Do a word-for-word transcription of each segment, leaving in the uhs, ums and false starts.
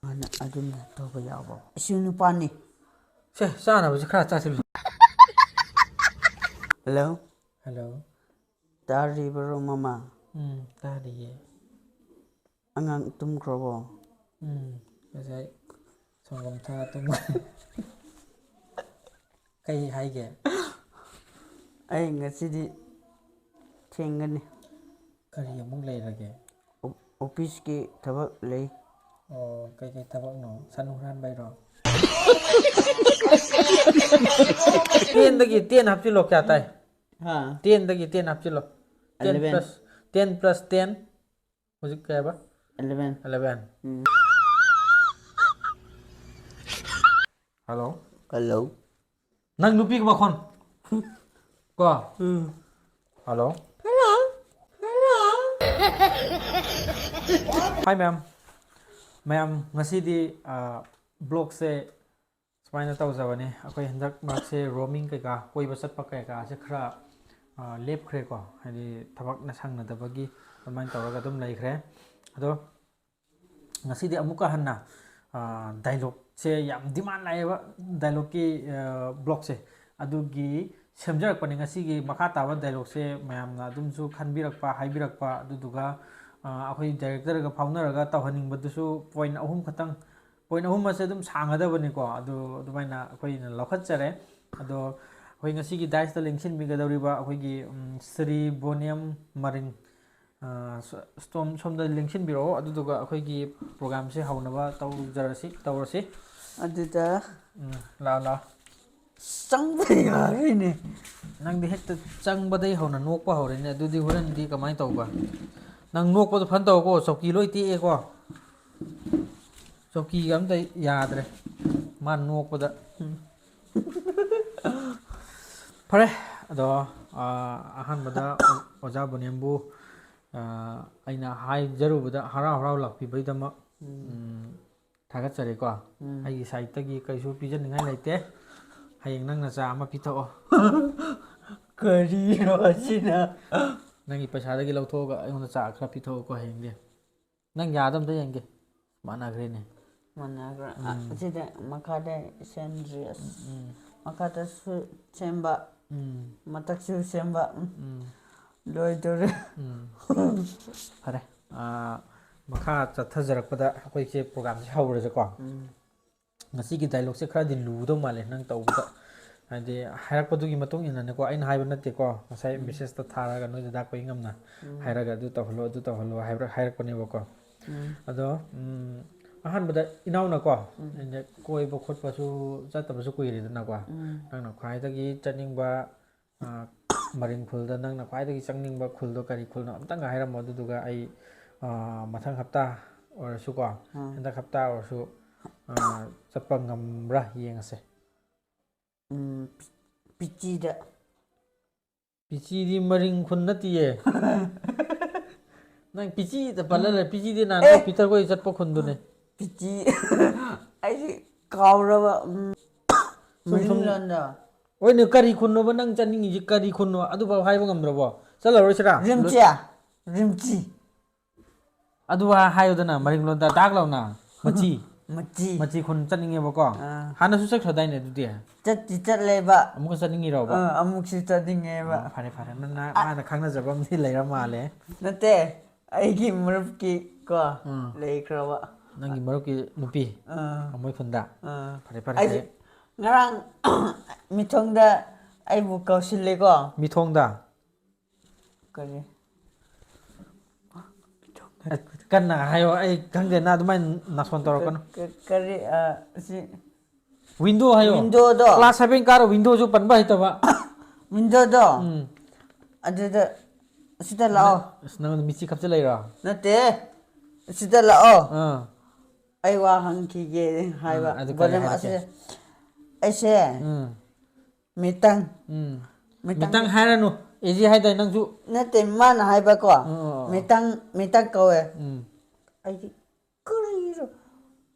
ꯃꯥꯅ ꯑꯗꯨꯝꯅ ꯇꯧꯕ ꯌꯥꯎꯕ ꯏꯁꯨ ꯅꯨꯄꯥꯅꯤ꯫ ꯁꯦ, ꯆꯥꯅꯕꯁꯦ ꯈꯔ ꯆꯥꯁꯤꯜꯂꯨ꯫ ꯍꯜꯂꯣ꯫ ꯍꯜꯂꯣ꯫ ꯇꯥꯔꯤꯕꯔꯣ ꯃꯃꯥ? ꯎꯝ, ꯇꯥꯔꯤꯌꯦ꯫ ꯑꯉꯥꯡ ꯇꯨꯝꯈ꯭ꯔꯕꯣ? ꯎꯝ, ꯉꯁꯥꯏ ꯁꯪꯒꯣꯝ ꯊꯛꯑ ꯇꯨꯝꯈ꯭ꯔꯦ꯫ ꯀꯩ ꯍꯥꯏꯒꯦ? ꯑꯩ ꯉꯁꯤꯗꯤ ꯊꯦꯡꯒꯅꯤ꯫ ꯀꯔꯤ ꯑꯃꯨꯛ ꯂꯩꯔꯒꯦ? ꯑꯣ-, ꯑꯣꯐꯤꯁꯀꯤ ꯊꯕꯛ ꯂꯩ꯫ ꯑꯣ, ꯀꯩꯀꯩ ꯊꯕꯛꯅꯣ? ꯁꯟ ꯍꯨꯔꯥꯟꯕꯩꯔꯣ? Ten ꯗꯒꯤ ten ꯍꯥꯞꯆꯤꯜꯂꯣ, ꯀꯌꯥ ꯇꯥꯏ? ꯍꯥ? Ten ꯗꯒꯤ ten ꯍꯥꯞꯆꯤꯜꯂꯣ꯫ Ten eleven. Plus, ten plus ten꯫ ꯍꯧꯖꯤꯛ ꯀꯌꯥꯕ? Eleven. Eleven. ꯎꯝ꯫ ꯍꯜꯂꯣ꯫ ꯍꯜꯂꯣ꯫ ꯅꯪ ꯅꯨꯄꯤꯒꯤ ꯃꯈꯣꯟ꯫ ꯀꯣ? ꯎꯝ꯫ Hello. Hello. Hello. Hi, ma'am꯫ ꯃꯌꯥꯝ, ꯉꯁꯤꯗꯤ, ꯑ, vlogꯁꯦ ꯁꯨꯃꯥꯏꯅ ꯇꯧꯖꯕꯅꯤ꯫ ꯑꯩꯈꯣꯏ ꯍꯟꯗꯛ ꯃꯔꯛꯁꯦ roaming ꯀꯩꯀꯥ, ꯀꯣꯏꯕ ꯆꯠꯄ ꯀꯩꯀꯥꯁꯦ ꯈꯔ, ꯑ, ꯂꯦꯞꯈ꯭ꯔꯦꯀꯣ꯫ ꯍꯥꯏꯗꯤ ꯊꯕꯛꯅ ꯁꯪꯅꯗꯕꯒꯤ ꯑꯗꯨꯃꯥꯏꯅ ꯇꯧꯔꯒ ꯑꯗꯨꯝ ꯂꯩꯈ꯭ꯔꯦ꯫ ꯑꯗꯣ ꯉꯁꯤꯗꯤ ꯑꯃꯨꯛꯀ ꯍꯟꯅ, ꯑ, dialogueꯁꯦ ꯌꯥꯝ demand ꯂꯥꯛꯑꯦꯕ, dialogueꯀꯤ, ꯑ, vlogꯁꯦ꯫ ꯑꯗꯨꯒꯤ ꯁꯦꯝꯖꯔꯛꯄꯅꯤ ꯉꯁꯤꯒꯤ ꯃꯈꯥ ꯇꯥꯕ dialogueꯁꯦ꯫ ꯃꯌꯥꯝꯅ ꯑꯗꯨꯝꯁꯨ ꯈꯟꯕꯤꯔꯛꯄ, ꯍꯥꯏꯕꯤꯔꯛꯄ, ꯑꯗꯨꯗꯨꯒ, ꯑ, ꯑꯩꯈꯣꯏ directorꯒ ꯐꯥꯎꯅꯔꯒ ꯇꯧꯍꯟꯅꯤꯡꯕꯗꯨꯁꯨ point ꯑꯍꯨꯝ ꯈꯛꯇꯪ, point ꯑꯍꯨꯝ ꯑꯁꯦ ꯑꯗꯨꯝ ꯁꯥꯡꯒꯗꯕꯅꯤꯀꯣ꯫ ꯑꯗꯨ ꯑꯗꯨꯃꯥꯏꯅ ꯑꯩꯈꯣꯏꯅ ꯂꯧꯈꯠꯆꯔꯦ꯫ ꯑꯗꯣ ꯑꯩꯈꯣꯏ ꯉꯁꯤꯒꯤ daireꯁꯤꯗ ꯂꯦꯡꯁꯤꯟꯕꯤꯒꯗꯧꯔꯤꯕ ꯑꯩꯈꯣꯏꯒꯤ, ꯎꯝ, ꯁ꯭ꯔꯤ ꯕꯣꯅꯤꯌꯝ ꯃꯔꯤꯡ, ꯑ, ꯁꯣ-, ꯁꯣꯝ-, ꯁꯣꯝꯗ ꯂꯦꯡꯁꯤꯟꯕꯤꯔꯛꯑꯣ, ꯑꯗꯨꯗꯨꯒ ꯑꯩꯈꯣꯏꯒꯤ programꯁꯦ ꯍꯧꯅꯕ ꯇꯧꯖꯔꯁꯤ, ꯇꯧꯔꯁꯤ꯫ ꯑꯗꯨꯗ ꯎꯝ, ꯂꯥꯛꯑꯣ, ꯂꯥꯛꯑꯣ꯫ ꯆꯪꯕ ꯌꯥꯔꯣꯏꯅꯦ꯫ ꯅꯪꯗꯤ ꯍꯦꯛꯇ ꯆꯪꯕꯗꯩ ꯍꯧꯅ ꯅꯣꯛꯄ ꯍꯧꯔꯦꯅꯦ꯫ ꯑꯗꯨꯗꯤ ꯍꯣꯔꯦꯟꯗꯤ ꯀꯃꯥꯏꯅ ꯇꯧꯕ? ꯅꯪ ꯅꯣꯛꯄꯗꯣ ꯐꯟ ꯇꯧꯀꯣ, ꯆꯧꯀꯤ ꯂꯣꯏ ꯇꯦꯛꯑꯦꯀꯣ꯫ ꯆꯧꯀꯤꯒ ꯑꯝꯇ ꯌꯥꯗ꯭ꯔꯦ ꯃꯥ ꯅꯣꯛꯄꯗ꯫ ꯎꯝ꯫ ꯐꯔꯦ, ꯑꯗꯣ, ꯑ, ꯑꯍꯥꯟꯕꯗ ꯑꯣꯖꯥ ꯕꯣꯅꯦꯝꯕꯨ, ꯑ, ꯑꯩꯅ ꯍꯥꯏꯖꯔꯨꯕꯗ ꯍꯔꯥꯎ ꯍꯔꯥꯎ ꯂꯥꯛꯄꯤꯕꯩꯗꯃꯛ, ꯎꯝ, ꯊꯥꯒꯠꯆꯔꯤꯀꯣ꯫ ꯎꯝ꯫ ꯑꯩꯒꯤ sideꯇꯒꯤ ꯀꯩꯁꯨ ꯄꯤꯖꯅꯤꯡꯉꯥꯏ ꯂꯩꯇꯦ꯫ ꯍꯌꯦꯡ ꯅꯪ ꯅꯆꯥ ꯑꯃ ꯄꯤꯊꯣꯛꯑꯣ꯫ ꯀꯔꯤꯅꯣ ꯑꯁꯤꯅ? ꯅꯪꯒꯤ ꯄꯩꯁꯥꯗꯒꯤ ꯂꯧꯊꯣꯛꯑꯒ ꯑꯩꯉꯣꯟꯗ ꯆꯥ ꯈꯔ ꯄꯤꯊꯣꯛꯑꯣꯀꯣ ꯍꯌꯦꯡꯗꯤ꯫ ꯅꯪ ꯌꯥꯗ ꯑꯝꯇ ꯌꯦꯡꯒꯦ꯫ ꯃꯥꯟꯅꯈ꯭ꯔꯦꯅꯦ꯫ ꯃꯥꯟꯅꯈ꯭ꯔꯥ? ꯑꯁꯤꯗ ꯃꯈꯥꯗ ꯁꯦꯝꯗ꯭ꯔꯤ꯫ ꯑꯁ, ꯃꯈꯥꯗꯁꯨ ꯁꯦꯝꯕ, ꯎꯝ ꯃꯊꯛꯁꯨ ꯁꯦꯝꯕ꯫ ꯎꯝ, ꯎꯝ ꯂꯣꯏꯗꯣꯔꯦ꯫ ꯎꯝ꯫ ꯐꯔꯦ꯫ ꯑꯥ, ꯃꯈꯥ ꯆꯠꯊꯖꯔꯛꯄꯗ ꯑꯩꯈꯣꯏꯁꯦ ꯄ꯭ꯔꯣꯒꯥꯝꯁꯦ ꯍꯧꯔꯁꯦꯀꯣ꯫ ꯎꯝ ꯉꯁꯤꯒꯤ ꯗꯥꯏꯂꯣꯛꯁꯦ ꯈꯔꯗꯤ ꯂꯨꯗꯧ ꯃꯥꯜꯂꯦ ꯅꯪ ꯇꯧꯕꯗ꯫ ꯍꯥꯏꯗꯤ ꯍꯥꯏꯔꯛꯄꯗꯨꯒꯤ ꯃꯇꯨꯡ ꯏꯟꯅꯅꯦꯀꯣ, ꯑꯩꯅ ꯍꯥꯏꯕ ꯅꯠꯇꯦꯀꯣ, ꯉꯁꯥꯏ ꯃꯦꯁꯦꯖꯇ ꯊꯥꯔꯒ ꯅꯣꯏꯗ ꯗꯥꯛꯄꯒꯤ ꯉꯝꯅ ꯍꯥꯏꯔꯒ ꯑꯗꯨ ꯇꯧꯍꯜꯂꯣ, ꯑꯗꯨ ꯇꯧꯍꯜꯂꯣ ꯍꯥꯏꯕ꯭ꯔꯥ, ꯍꯥꯏꯔꯛꯄꯅꯦꯕꯀꯣ꯫ ꯎꯝ ꯑꯗꯣ ꯎꯝ, ꯑꯍꯥꯟꯕꯗ ꯏꯅꯥꯎꯅꯀꯣ, ꯑꯩꯅ ꯀꯣꯏꯕ ꯈꯣꯠꯄꯁꯨ ꯆꯠꯇꯕꯁꯨ ꯀꯨꯏꯔꯦꯗꯅꯀꯣ꯫ ꯎꯝ ꯅꯪꯅ ꯈ꯭ꯋꯥꯏꯗꯒꯤ ꯆꯠꯅꯤꯡꯕ ꯑ, ꯃꯔꯤꯡ ꯈꯨꯜꯗ ꯅꯪꯅ ꯈ꯭ꯋꯥꯏꯗꯒꯤ ꯆꯪꯅꯤꯡꯕ ꯈꯨꯜꯗꯣ ꯀꯔꯤ ꯈꯨꯜꯅꯣ? ꯑꯝꯇꯪꯒ ꯍꯥꯏꯔꯝꯃꯣ, ꯑꯗꯨꯗꯨꯒ ꯑꯩ, ꯑ, ꯃꯊꯪ ꯍꯞꯇꯥ ꯑꯣꯏꯔꯁꯨꯀꯣ, ꯑꯥ꯫ ꯍꯟꯗꯛ ꯍꯞꯇꯥ ꯑꯣꯏꯔꯁꯨ, ꯑ, ꯆꯠꯄ ꯉꯝꯕ꯭ꯔꯥ ꯌꯦꯡꯉꯁꯦ꯫ ꯎꯝ, ꯄꯤ- ꯄꯤꯆꯤꯗ꯫ ꯄꯤꯆꯤꯗꯤ ꯃꯔꯤꯡ ꯈꯨꯟ ꯅꯠꯇꯤꯌꯦ꯫ ꯅꯪ ꯄꯤꯆꯤꯗ ꯄꯜꯂ ꯂꯩ꯫ ꯄꯤꯆꯤꯗꯤ ꯅꯍꯥꯟ ꯑꯦ! ꯄꯤꯇꯔ ꯈꯣꯏ ꯆꯠꯄ ꯈꯨꯟꯗꯨꯅꯦ꯫ ꯄꯤꯆꯤ꯫ ꯑꯩꯗꯤ ꯀꯥꯎꯔꯕ꯫ ꯎꯝ, ꯁꯨꯝ, ꯁꯨꯝ꯫ ꯃꯔꯤꯡꯂꯣꯟꯗ꯫ ꯍꯣꯏꯅꯦ, ꯀꯔꯤ ꯈꯨꯟꯅꯣꯕ ꯅꯪ ꯆꯠꯅꯤꯡꯉꯤꯁꯤ? ꯀꯔꯤ ꯈꯨꯟꯅꯣ? ꯑꯗꯨꯐꯥꯎ ꯍꯥꯏꯕ ꯉꯝꯗ꯭ꯔꯕꯣ? ꯆꯠꯂꯔꯣꯏꯁꯤꯔꯥ? ꯔꯤꯝꯆꯤꯌꯥ꯫ ꯔꯤꯝꯆꯤ꯫ ꯑꯗꯨ ꯍꯥꯏꯌꯨꯗꯅ, ꯃꯔꯤꯡꯂꯣꯟꯗ ꯗꯥꯛ ꯂꯥꯎꯅ꯫ ꯃꯆꯤ꯫ ꯃꯆꯤ꯫ ꯃꯆꯤ ꯈꯨꯟ ꯆꯠꯅꯤꯡꯉꯦꯕꯀꯣ꯫ ꯑꯥ꯫ ꯍꯥꯟꯅꯁꯨ ꯆꯠꯈ꯭ꯔꯗꯥꯏꯅꯦ ꯑꯗꯨꯗꯤ? ꯆꯠꯇꯤ ꯆꯠꯂꯦꯕ꯫ ꯑꯃꯨꯛꯀ ꯆꯠꯅꯤꯡꯉꯤꯔꯣꯕ? ꯑꯥ, ꯑꯃꯨꯛꯁꯨ ꯆꯠꯅꯤꯡꯉꯦꯕ꯫ ꯑꯣ, ꯐꯔꯦ, ꯐꯔꯦ꯫ ꯅꯪ, ꯅꯪ, ꯃꯥꯅ ꯈꯪꯅꯖꯕ ꯑꯃꯗꯤ ꯂꯩꯔ ꯃꯥꯜꯂꯦ꯫ ꯅꯠꯇꯦ, ꯑꯩꯒꯤ ꯃꯔꯨꯞꯀꯤ ꯀꯣ ꯎꯝ꯫ ꯂꯩꯈ꯭ꯔꯕ꯫ ꯅꯪꯒꯤ ꯃꯔꯨꯞꯀꯤ ꯅꯨꯄꯤ? ꯑꯥ꯫ ꯃꯣꯏ ꯈꯨꯟꯗ? ꯑꯥ꯫ ꯐꯔꯦ, ꯐꯔꯦ, ꯑꯩꯁꯨ ꯍꯌꯦꯡ꯫ ꯉꯔꯥꯡ ꯃꯤꯊꯣꯡꯗ ꯑꯩꯕꯨ ꯀꯧꯁꯤꯜꯂꯦꯀꯣ꯫ ꯃꯤꯊꯣꯡꯗ? ꯀꯔꯤ? ꯀꯟꯅ ꯍꯥꯏꯌꯣ, ꯑꯩ ꯈꯪꯗꯦ, ꯅꯪ ꯑꯗꯨꯃꯥꯏꯅ ꯅꯥꯁꯣꯟ ꯇꯧꯔꯛꯀꯅꯨ꯫ ꯀ-, ꯀꯔꯤ, ꯑ, ꯁꯤ ꯋꯤꯟꯗꯣ ꯍꯥꯏꯌꯣ꯫ ꯋꯤꯟꯗꯣꯗꯣ꯫ ꯀ꯭ꯂꯥꯁ ꯁꯚꯦꯟ ꯀꯥꯔ ꯋꯤꯟꯗꯣꯁꯨ ꯄꯟꯕ ꯍꯩꯇꯕ꯫ ꯋꯤꯟꯗꯣꯗꯣ꯫ ꯎꯝ꯫ ꯑꯗꯨꯗ, ꯁꯤꯗ ꯂꯥꯛꯑꯣ꯫ ꯑꯁ, ꯅꯪ ꯃꯤꯠꯁꯤ ꯈꯞꯆ ꯂꯩꯔꯣ? ꯅꯠꯇꯦ꯫ ꯁꯤꯗ ꯂꯥꯛꯑꯣ꯫ ꯑꯥ꯫ ꯑꯩ ꯋꯥ ꯍꯪꯈꯤꯒꯦ ꯍꯥꯏꯕ꯫ ꯑꯥ, ꯑꯗꯨ ꯀꯔꯤ ꯕꯣꯂꯨꯝ ꯍꯥꯏꯔꯛꯀꯦ? ꯑꯁꯤꯗ꯫ ꯑꯩꯁꯦ ꯎꯝ꯫ ꯃꯤꯇꯪ꯫ ꯎꯝ꯫ ꯃꯤꯇꯪ꯫ ꯃꯤꯇꯪ ꯍꯥꯏꯔꯅꯨ꯫ ꯑꯦꯖꯤ ꯍꯥꯏꯗꯥꯏ ꯅꯪꯁꯨ? ꯅꯠꯇꯦ, ꯃꯥꯅ ꯍꯥꯏꯕꯀꯣ꯫ ꯑꯣ, ꯑꯣ, ꯑꯣ꯫ ꯃꯤꯇꯪ, ꯃꯤꯇꯪ ꯀꯧꯋꯦ꯫ ꯎꯝ꯫ ꯑꯩꯗꯤ ꯀꯔꯤꯔꯣ?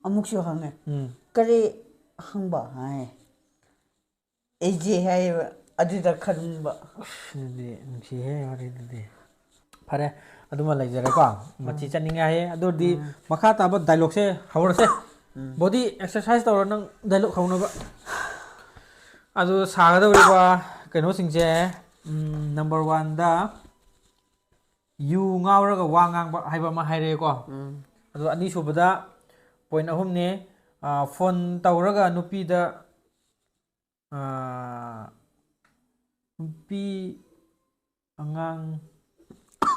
ꯑꯃꯨꯛꯁꯨ ꯍꯪꯉꯦ꯫ ꯎꯝ꯫ ꯀꯔꯤ ꯍꯪꯕ ꯍꯥꯏ꯫ ꯑꯦꯖꯤ ꯍꯥꯏꯌꯦꯕ꯫ ꯑꯗꯨꯗ ꯈꯟꯕ꯫ ꯑꯁ, ꯑꯗꯨꯗꯤ ꯅꯨꯡꯁꯤꯍꯦ ꯋꯥꯔꯤꯗꯨꯗꯤ꯫ ꯐꯔꯦ, ꯑꯗꯨꯃ ꯂꯩꯖꯔꯦꯀꯣ꯫ ꯃꯊꯤ ꯆꯠꯅꯤꯡꯉꯦ ꯍꯥꯏꯌꯦ꯫ ꯑꯗꯨ ꯑꯣꯏꯔꯗꯤ ꯎꯝ꯫ ꯃꯈꯥ ꯇꯥꯕ dialogue ꯁꯦ ꯍꯧꯔꯁꯦ꯫ ꯎꯝ꯫ Body exercise ꯇꯧꯔꯣ ꯅꯪ dialogue ꯍꯧꯅꯕ꯫ ꯑꯗꯨ ꯁꯥꯒꯗꯧꯔꯤꯕ ꯀꯩꯅꯣꯁꯤꯡꯁꯦ, ꯎꯝ, number one ꯗ ꯌꯨ ꯉꯥꯎꯔꯒ ꯋꯥ ꯉꯥꯡꯕ ꯍꯥꯏꯕ ꯑꯃ ꯍꯥꯏꯔꯛꯑꯦꯀꯣ꯫ ꯎꯝ꯫ ꯑꯗꯣ ꯑꯅꯤꯁꯨꯕꯗ point ꯑꯍꯨꯝꯅꯦ, ꯑꯥ, phone ꯇꯧꯔꯒ ꯅꯨꯄꯤꯗ, ꯑꯥ, ꯅꯨꯄꯤ ꯑꯉꯥꯡ,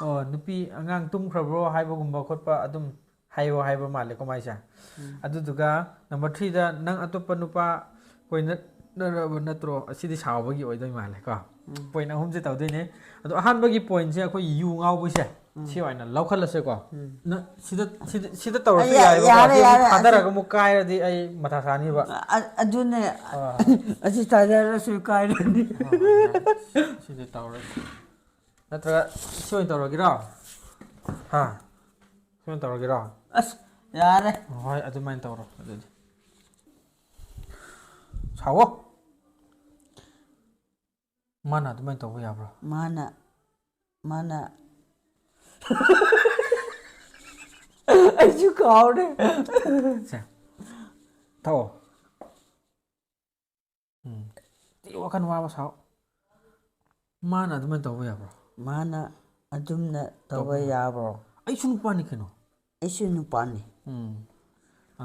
ꯑꯣ, ꯅꯨꯄꯤ ꯑꯉꯥꯡ ꯇꯨꯝꯈ꯭ꯔꯕ꯭ꯔꯣ ꯍꯥꯏꯕꯒꯨꯝꯕ ꯈꯣꯠꯄ ꯑꯗꯨꯝ ꯍꯥꯏꯌꯣ ꯍꯥꯏꯕ ꯃꯥꯜꯂꯦꯀꯣ ꯃꯥꯏꯁꯦ꯫ ꯎꯝ꯫ ꯑꯗꯨꯗꯨꯒ number three ꯗ ꯅꯪ ꯑꯇꯣꯞꯄ ꯅꯨꯄꯥ ꯀꯣꯏꯅꯔꯕ ꯅꯠꯇ꯭ꯔꯣ? ꯑꯁꯤꯗꯤ ꯁꯥꯎꯕꯒꯤ ꯑꯣꯏꯗꯣꯏ ꯃꯥꯜꯂꯦꯀꯣ꯫ ꯎꯝ꯫ Point ꯑꯍꯨꯝꯁꯦ ꯇꯧꯗꯣꯏꯅꯦ꯫ ꯑꯗꯣ ꯑꯍꯥꯟꯕꯒꯤ pointꯁꯦ ꯑꯩꯈꯣꯏ ꯌꯨ ꯉꯥꯎꯕꯁꯦ, ꯎꯝ꯫ ꯁꯤ ꯑꯣꯏꯅ ꯂꯧꯈꯠꯂꯁꯦꯀꯣ꯫ ꯎꯝ꯫ ꯅ-, ꯁꯤꯗ, ꯁꯤꯗ, ꯁꯤꯗ ꯇꯧꯔꯁꯨ ꯑ, ꯌꯥ-, ꯌꯥꯏꯑꯕꯀꯣ꯫ ꯌꯥꯔꯦ, ꯁꯤ ꯑꯃꯨꯛ ꯌꯥꯔꯦ, ꯑꯁꯤ ꯊꯥꯗꯔꯒ ꯑꯃꯨꯛ ꯀꯥꯏꯔꯗꯤ ꯑꯩ ꯃꯊꯥ ꯁꯥꯅꯤꯕ꯫ ꯑ-, ꯑꯗꯨꯅꯦ꯫ ꯑꯥ꯫ ꯑꯁꯤ ꯊꯥꯗꯔꯁꯨ ꯀꯥꯏꯔꯅꯤ꯫ ꯑꯥ, ꯌꯥꯔꯦ꯫ ꯁꯤꯗ ꯇꯧꯔꯁꯤ꯫ ꯅꯠꯇ꯭ꯔꯒ ꯁꯤ ꯑꯣꯏꯅ ꯇꯧꯔꯒꯦꯔꯣ? ꯍꯥ? ꯁꯤ ꯑꯣꯏꯅ ꯇꯧꯔꯒꯦꯔꯣ? ꯑꯁ, ꯌꯥꯔꯦ꯫ ꯍꯣꯏ, ꯑꯗꯨꯃꯥꯏꯅ ꯇꯧꯔꯣ ꯑꯗꯨꯗꯤ꯫ ꯁꯥꯎꯋꯣ꯫ ꯃꯥꯅ ꯑꯗꯨꯃꯥꯏꯅ ꯇꯧꯕ ꯌꯥꯕ꯭ꯔꯣ? ꯃꯥꯅ, ꯃꯥꯅ꯫ ꯑꯩꯁꯨ ꯀꯥꯎꯔꯦ꯫ ꯁꯦ, ꯊꯛꯑꯣ꯫ ꯎꯝ꯫ ꯋꯥꯈꯜ ꯋꯥꯕ ꯁꯥꯎ꯫ ꯃꯥꯅ ꯑꯗꯨꯃꯥꯏꯅ ꯇꯧꯕ ꯌꯥꯕ꯭ꯔꯣ? ꯃꯥꯅ ꯑꯗꯨꯝꯅ ꯇꯧꯕ ꯇꯧꯕ ꯌꯥ-, ꯌꯥꯕ꯭ꯔꯣ? ꯑꯩꯁꯨ ꯅꯨꯄꯥꯅꯤ ꯀꯩꯅꯣ꯫ ꯑꯩꯁꯨ ꯅꯨꯄꯥꯅꯤ꯫ ꯎꯝ꯫ ꯑ,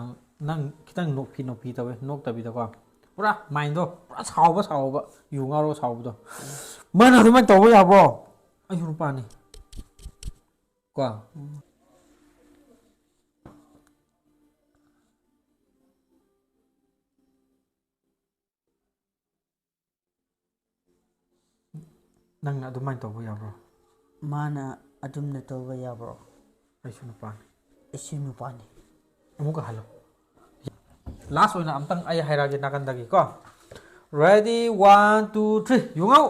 ꯅꯪ ꯈꯤꯇꯪ ꯅꯣꯛꯐꯤ ꯅꯣꯛꯐꯤ ꯇꯧꯋꯦ, ꯅꯣꯛꯇꯕꯤꯗꯀꯣ꯫ ꯄꯨꯔꯥ mindꯗꯣ ꯄꯨꯔꯥ ꯁꯥꯎꯕ ꯁꯥꯎꯕ, ꯌꯨ ꯉꯥꯎꯔꯒ ꯁꯥꯎꯕꯗꯣ꯫ ꯃꯥꯅ ꯑꯗꯨꯃꯥꯏꯅ ꯇꯧꯕ ꯌꯥꯕ꯭ꯔꯣ? ꯑꯩꯁꯨ ꯅꯨꯄꯥꯅꯤ꯫ ꯀꯣ? ꯎꯝ꯫ ꯅꯪꯅ ꯑꯗꯨꯃꯥꯏꯅ ꯇꯧꯕ ꯌꯥꯕ꯭ꯔꯣ? ꯃꯥꯅ ꯑꯗꯨꯝꯅ ꯇꯧꯕ ꯌꯥꯕ꯭ꯔꯣ? ꯑꯩꯁꯨ ꯅꯨꯄꯥꯅꯤ꯫ ꯑꯩꯁꯨ ꯅꯨꯄꯥꯅꯤ꯫ ꯑꯃꯨꯛꯀ ꯍꯜꯂꯣ꯫ Last ꯑꯣꯏꯅ ꯑꯝꯇꯪ ꯑꯩ ꯍꯥꯏꯔꯛꯑꯒꯦ ꯅꯥꯀꯟꯗꯒꯤꯀꯣ꯫ Ready, one, two, three, ꯌꯨ ꯉꯥꯎ꯫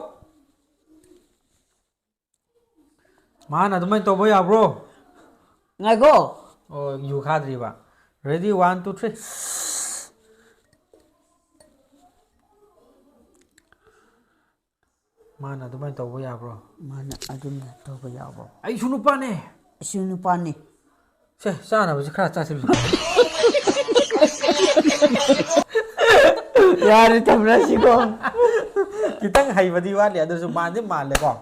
ꯃꯥꯅ ꯑꯗꯨꯃꯥꯏꯅ ꯇꯧꯕ ꯌꯥꯕ꯭ꯔꯣ? ꯉꯥꯏꯈꯣ꯫ ꯑꯣ, ꯌꯨ ꯈꯥꯗ꯭ꯔꯤꯕ꯫ Ready, one, two, three. ꯃꯥꯅ ꯑꯗꯨꯃꯥꯏꯅ ꯇꯧꯕ ꯌꯥꯕ꯭ꯔꯣ? ꯃꯥꯅ ꯑꯗꯨꯝꯅ ꯇꯧꯕ ꯌꯥꯕ꯭ꯔꯣ? ꯑꯩꯁꯨ ꯅꯨꯄꯥꯅꯦ. ꯑꯩꯁꯨ ꯅꯨꯄꯥꯅꯤ. ꯁꯦ, ꯆꯥꯅꯕꯁꯦ ꯈꯔ ꯆꯥꯁꯤꯜꯂꯨ. ꯌꯥꯔꯦ, ꯊꯝꯅꯁꯤꯀꯣ. ꯈꯤꯇꯪ ꯍꯩꯕꯗꯤ ꯋꯥꯠꯂꯤ, ꯑꯗꯨꯁꯨ ꯃꯥꯟꯗꯤ ꯃꯥꯜꯂꯦꯀꯣ.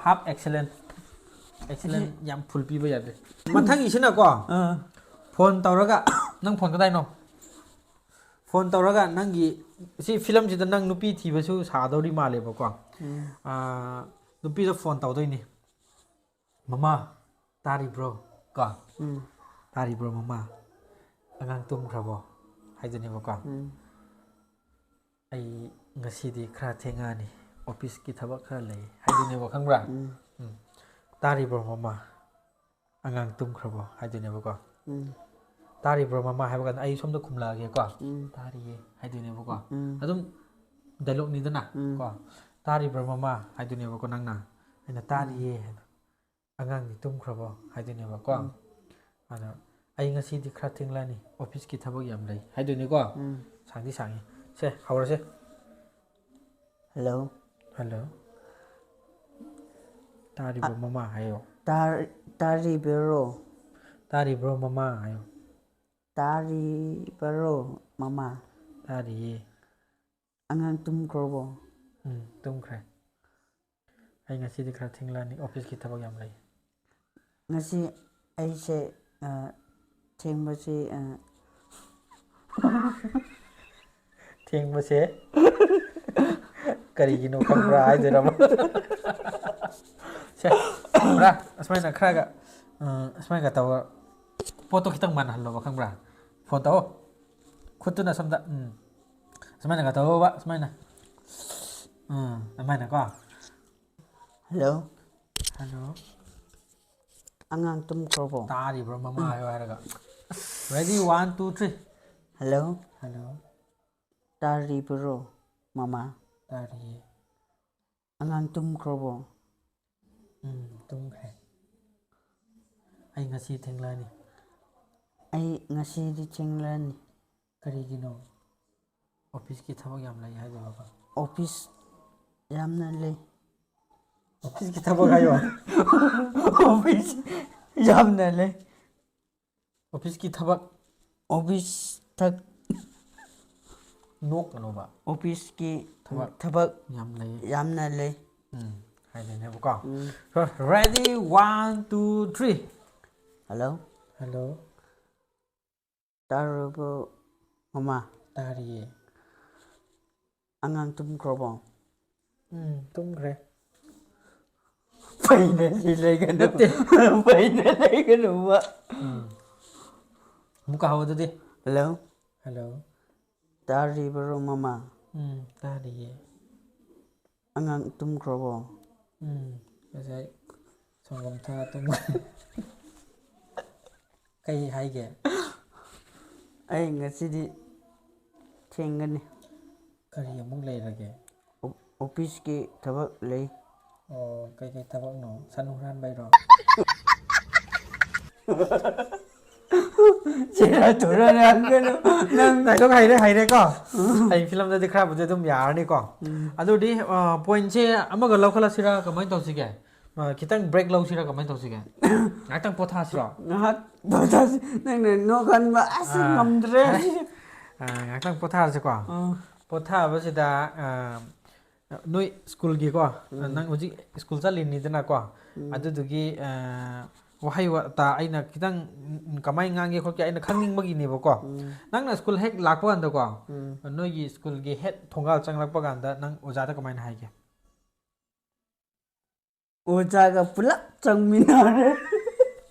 Half excellent. Excellent ꯌꯥꯝ full ꯄꯤꯕ ꯌꯥꯗꯦ. ꯃꯊꯪꯒꯤꯁꯤꯅꯀꯣ, ꯑꯥ. ꯐꯣꯟ ꯇꯧꯔꯒ, ꯅꯪ ꯐꯣꯟ ꯀꯗꯥꯏꯅꯣ? ꯐꯣꯟ ꯇꯧꯔꯒ ꯅꯪꯒꯤ, ꯁꯤ ꯐꯤꯂꯝꯁꯤꯗ ꯅꯪ ꯅꯨꯄꯤ ꯊꯤꯕꯁꯨ ꯁꯥꯗꯧꯔꯤ ꯃꯥꯜꯂꯦꯕꯀꯣ. ꯎꯝ. ꯑꯥ, ꯅꯨꯄꯤꯗ ꯐꯣꯟ ꯇꯧꯗꯣꯏꯅꯤ. "ꯃꯃꯥ, ꯇꯥꯔꯤꯕ꯭ꯔꯣ?" ꯀꯣ. ꯎꯝ. "ꯇꯥꯔꯤꯕ꯭ꯔꯣ ꯃꯃꯥ? ꯑꯉꯥꯡ ꯇꯨꯝꯈ꯭ꯔꯕꯣ?" ꯍꯥꯏꯗꯣꯏꯅꯦꯕꯀꯣ. ꯎꯝ. "ꯑꯩ ꯉꯁꯤꯗꯤ ꯈꯔ ꯊꯦꯡꯉꯛꯑꯅꯤ, ꯑꯣꯐꯤꯁꯀꯤ ꯊꯕꯛ ꯈꯔ ꯂꯩ" ꯍꯥꯏꯗꯣꯏꯅꯦꯕ, ꯈꯪꯕ꯭ꯔꯥ? ꯎꯝ. ꯎꯝ. "ꯇꯥꯔꯤꯕ꯭ꯔꯣ ꯃꯃꯥ? ꯑꯉꯥꯡ ꯇꯨꯝꯈ꯭ꯔꯕꯣ?" ꯍꯥꯏꯗꯣꯏꯅꯦꯕꯀꯣ. ꯎꯝ. "ꯇꯥꯔꯤꯕ꯭ꯔꯣ ꯃꯃꯥ?" ꯍꯥꯏꯕ ꯀꯥꯟꯗ ꯑꯩ ꯁꯣꯝꯗ ꯈꯨꯝꯂꯛꯑꯒꯦꯀꯣ. ꯎꯝ. "ꯇꯥꯔꯤꯌꯦ" ꯍꯥꯏꯗꯣꯏꯅꯦꯕꯀꯣ. ꯎꯝ. ꯑꯗꯨꯝ ꯗꯥꯏꯂꯣꯛꯅꯤꯗꯅ ꯎꯝ. ꯀꯣ. "ꯇꯥꯔꯤꯕ꯭ꯔꯣ ꯃꯃꯥ?" ꯍꯥꯏꯗꯣꯏꯅꯦꯕꯀꯣ ꯅꯪꯅ. ꯑꯩꯅ "ꯇꯥꯔꯤꯌꯦ" ꯍꯥꯏꯅ. "ꯑꯉꯥꯡꯗꯤ ꯇꯨꯝꯈ꯭ꯔꯕꯣ?" ꯍꯥꯏꯗꯣꯏꯅꯦꯕꯀꯣ. ꯎꯝ. ꯑꯗꯣ, "ꯑꯩ ꯉꯁꯤꯗꯤ ꯈꯔ ꯊꯦꯡꯂꯅꯤ, ꯑꯣꯐꯤꯁꯀꯤ ꯊꯕꯛ ꯌꯥꯝ ꯂꯩ" ꯍꯥꯏꯗꯣꯏꯅꯦꯀꯣ. ꯎꯝ. ꯁꯥꯡꯗꯤ ꯁꯥꯡꯉꯤ꯫ ꯁꯦ, ꯍꯧꯔꯁꯦ꯫ ꯍꯜꯂꯣ. ꯍꯜꯂꯣ. "ꯇꯥꯔꯤꯕ꯭ꯔꯣ ꯃꯃꯥ?" ꯍꯥꯏꯌꯣ꯫ ꯇꯥꯔ-, ꯇꯥꯔꯤꯕꯔꯣ? "ꯇꯥꯔꯤꯕ꯭ꯔꯣ ꯃꯃꯥ?" ꯍꯥꯏꯌꯣ꯫ ꯇꯥꯔꯤꯕꯔꯣ ꯃꯃꯥ? "ꯇꯥꯔꯤꯌꯦ꯫ ꯑꯉꯥꯡ ꯇꯨꯝꯈ꯭ꯔꯕꯣ?" ꯎꯝ, ꯇꯨꯝꯈ꯭ꯔꯦ꯫ "ꯑꯩ ꯉꯁꯤꯗꯤ ꯈꯔ ꯊꯦꯡꯂꯅꯤ, ꯑꯣꯐꯤꯁꯀꯤ ꯊꯕꯛ ꯌꯥꯝ ꯂꯩ"꯫ ꯉꯁꯤ ꯑꯩꯁꯦ, ꯑ, ꯊꯦꯡꯕꯁꯤ, ꯑ, "ꯊꯦꯡꯕꯁꯦ ꯀꯔꯤꯒꯤꯅꯣ ꯈꯪꯕ꯭ꯔꯥ?" ꯍꯥꯏꯗꯣꯏꯔꯕ? ꯁꯦ, ꯄꯨꯔꯥ ꯑꯁꯨꯃꯥꯏꯅ ꯈꯔꯒ, ꯑ, ꯑꯁꯨꯃꯥꯏꯅ ꯇꯧꯔ ꯄꯣꯠꯇꯣ ꯈꯤꯇꯪ ꯃꯥꯟꯅꯍꯜꯂꯣꯕ, ꯈꯪꯕ꯭ꯔꯥ? ꯐꯣꯟ ꯇꯧꯑꯣ꯫ ꯈꯨꯠꯇꯨꯅ ꯁꯣꯝꯗ, ꯎꯝ꯫ ꯑꯁꯨꯃꯥꯏꯅꯒ ꯇꯧꯑꯣꯕ, ꯁꯨꯃꯥꯏꯅ꯫ ꯎꯝ, ꯑꯗꯨꯃꯥꯏꯅꯀꯣ꯫ ꯍꯜꯂꯣ. ꯍꯜꯂꯣ. ꯑꯉꯥꯡ ꯇꯨꯝꯈ꯭ꯔꯕꯣ? "ꯇꯥꯔꯤꯕ꯭ꯔꯣ ꯃꯃꯥ?" ꯍꯥꯏꯌꯣ ꯍꯥꯏꯔꯒ꯫ Ready, one, two, three. Hello. Hello. ꯇꯥꯔꯤꯕꯔꯣ ꯃꯃꯥ? "ꯇꯥꯔꯤꯌꯦ꯫ ꯑꯉꯥꯡ ꯇꯨꯝꯈ꯭ꯔꯕꯣ?" ꯎꯝ, ꯇꯨꯝꯈ꯭ꯔꯦ꯫ "ꯑꯩ ꯉꯁꯤ ꯊꯦꯡꯂꯅꯤ"꯫ ꯑꯩ ꯉꯁꯤꯗꯤ ꯊꯦꯡꯂꯅꯤ꯫ "ꯀꯔꯤꯒꯤꯅꯣ?" "ꯑꯣꯐꯤꯁꯀꯤ ꯊꯕꯛ ꯌꯥꯝ ꯂꯩ" ꯍꯥꯏꯗꯣꯏꯕꯀꯣ꯫ ꯑꯣꯐꯤꯁ ꯌꯥꯝꯅ ꯂꯩ꯫ ꯑꯣꯐꯤꯁꯀꯤ ꯊꯕꯛ ꯍꯥꯏꯌꯣ꯫ ꯑꯣꯐꯤꯁ ꯌꯥꯝꯅ ꯂꯩ꯫ ꯑꯣꯐꯤꯁꯀꯤ ꯊꯕꯛ꯫ ꯑꯣꯐꯤꯁ ꯊꯛ ꯅꯣꯛꯀꯅꯣꯕ꯫ ꯑꯣꯐꯤꯁꯀꯤ ꯊꯕꯛ꯫ ꯊꯕꯛ ꯌꯥꯝ ꯂꯩ꯫ ꯌꯥꯝꯅ ꯂꯩ꯫ ꯎꯝ, ꯍꯥꯏꯗꯣꯏꯅꯦꯕꯀꯣ꯫ ꯎꯝ. Ready, one, two, three. Hello. Hello. ꯇꯥꯔꯕꯣ ꯃꯃꯥ? ꯇꯥꯔꯤꯌꯦ꯫ ꯑꯉꯥꯡ ꯇꯨꯝꯈ꯭ꯔꯕꯣ? ꯎꯝ, ꯇꯨꯝꯈ꯭ꯔꯦ꯫ ꯐꯩꯅ ꯁꯤ ꯂꯩꯒꯅꯨ꯫ ꯅꯠꯇꯦ꯫ ꯐꯩꯅ ꯂꯩꯒꯅꯨꯕ. ꯎꯝ. ꯑꯃꯨꯛꯀ ꯍꯧ ꯑꯗꯨꯗꯤ꯫ ꯍꯜꯂꯣ. ꯍꯜꯂꯣ. ꯇꯥꯔꯤꯕꯔꯣ ꯃꯃꯥ? ꯎꯝ, ꯇꯥꯔꯤꯌꯦ꯫ ꯑꯉꯥꯡ ꯇꯨꯝꯈ꯭ꯔꯕꯣ? ꯎꯝ, ꯉꯁꯥꯏ ꯁꯪꯒꯣꯝ ꯊꯛꯑ ꯇꯨꯝꯈ꯭ꯔꯦ꯫ ꯀꯩ ꯍꯥꯏꯒꯦ? ꯑꯩ ꯉꯁꯤꯗꯤ ꯊꯦꯡꯒꯅꯤ꯫ ꯀꯔꯤ ꯑꯃꯨꯛ ꯂꯩꯔꯒꯦ? ꯑꯣ-, ꯑꯣꯐꯤꯁꯀꯤ ꯊꯕꯛ ꯂꯩ꯫ ꯑꯣ, ꯀꯩꯀꯩ ꯊꯕꯛꯅꯣ? ꯁꯟ ꯍꯨꯔꯥꯟꯕꯩꯔꯣ? ꯁꯦꯔꯥ ꯇꯨꯔꯥ ꯉꯥꯡꯒꯅꯨ꯫ ꯅꯪ ꯗꯥꯏꯂꯣꯛ ꯍꯩꯔꯦ, ꯍꯩꯔꯦꯀꯣ? ꯑꯩ ꯐꯤꯂꯝꯗꯗꯤ ꯈꯔꯕꯨꯗꯤ ꯑꯗꯨꯝ ꯌꯥꯔꯅꯤꯀꯣ? ꯎꯝ. ꯑꯗꯨꯗꯤ, ꯑ, ꯄꯣꯏꯟꯁꯦ ꯑꯃꯒ ꯂꯧꯈꯠꯂꯁꯤꯔꯥ, ꯀꯃꯥꯏꯅ ꯇꯧꯁꯤꯒꯦ? ꯑ, ꯈꯤꯇꯪ ꯕ꯭ꯔꯦꯛ ꯂꯧꯁꯤꯔꯥ, ꯀꯃꯥꯏꯅ ꯇꯧꯁꯤꯒꯦ? ꯉꯥꯏꯍꯥꯛꯇꯪ ꯄꯣꯊꯥꯁꯤꯔꯣ? ꯉꯥꯏꯍꯥꯛ ꯄꯣꯊꯥꯁꯤ꯫ ꯅꯪꯅ ꯅꯣꯛꯍꯟꯕ ꯑꯁ ꯑꯥ. ꯉꯝꯗ꯭ꯔꯦ꯫ ꯑ, ꯉꯥꯏꯍꯥꯛꯇꯪ ꯄꯣꯊꯥꯔꯁꯤꯀꯣ? ꯑꯥ. ꯄꯣꯊꯥꯕꯁꯤꯗ, ꯑ, ꯅꯣꯏ ꯁ꯭ꯀꯨꯜꯒꯤꯀꯣ, ꯎꯝ. ꯅꯪ ꯍꯧꯖꯤꯛ ꯁ꯭ꯀꯨꯜ ꯆꯠꯂꯤꯅꯤꯗꯅꯀꯣ, ꯎꯝ. ꯑꯗꯨꯗꯨꯒꯤ, ꯑ, ꯋꯥꯍꯩ ꯋꯥꯇꯥ ꯑꯩꯅ ꯈꯤꯇꯪ, ꯎꯝ, ꯀꯃꯥꯏꯅ ꯉꯥꯡꯒꯦ ꯈꯣꯠꯀꯦ ꯑꯩꯅ ꯈꯪꯅꯤꯡꯕꯒꯤꯅꯦꯕꯀꯣ꯫ ꯎꯝ. ꯅꯪꯅ ꯁ꯭ꯀꯨꯜ ꯍꯦꯛ ꯂꯥꯛꯄ ꯀꯥꯟꯗꯀꯣ, ꯎꯝ. ꯅꯣꯏꯒꯤ ꯁ꯭ꯀꯨꯜꯒꯤ ꯍꯦꯠ ꯊꯣꯡꯒꯥꯜ ꯆꯪꯂꯛꯄ ꯀꯥꯟꯗ ꯅꯪ ꯑꯣꯖꯥꯗ ꯀꯃꯥꯏꯅ ꯍꯥꯏꯒꯦ? ꯑꯣꯖꯥꯒ ꯄꯨꯂꯞ ꯆꯪꯃꯤꯟꯅꯔꯦ꯫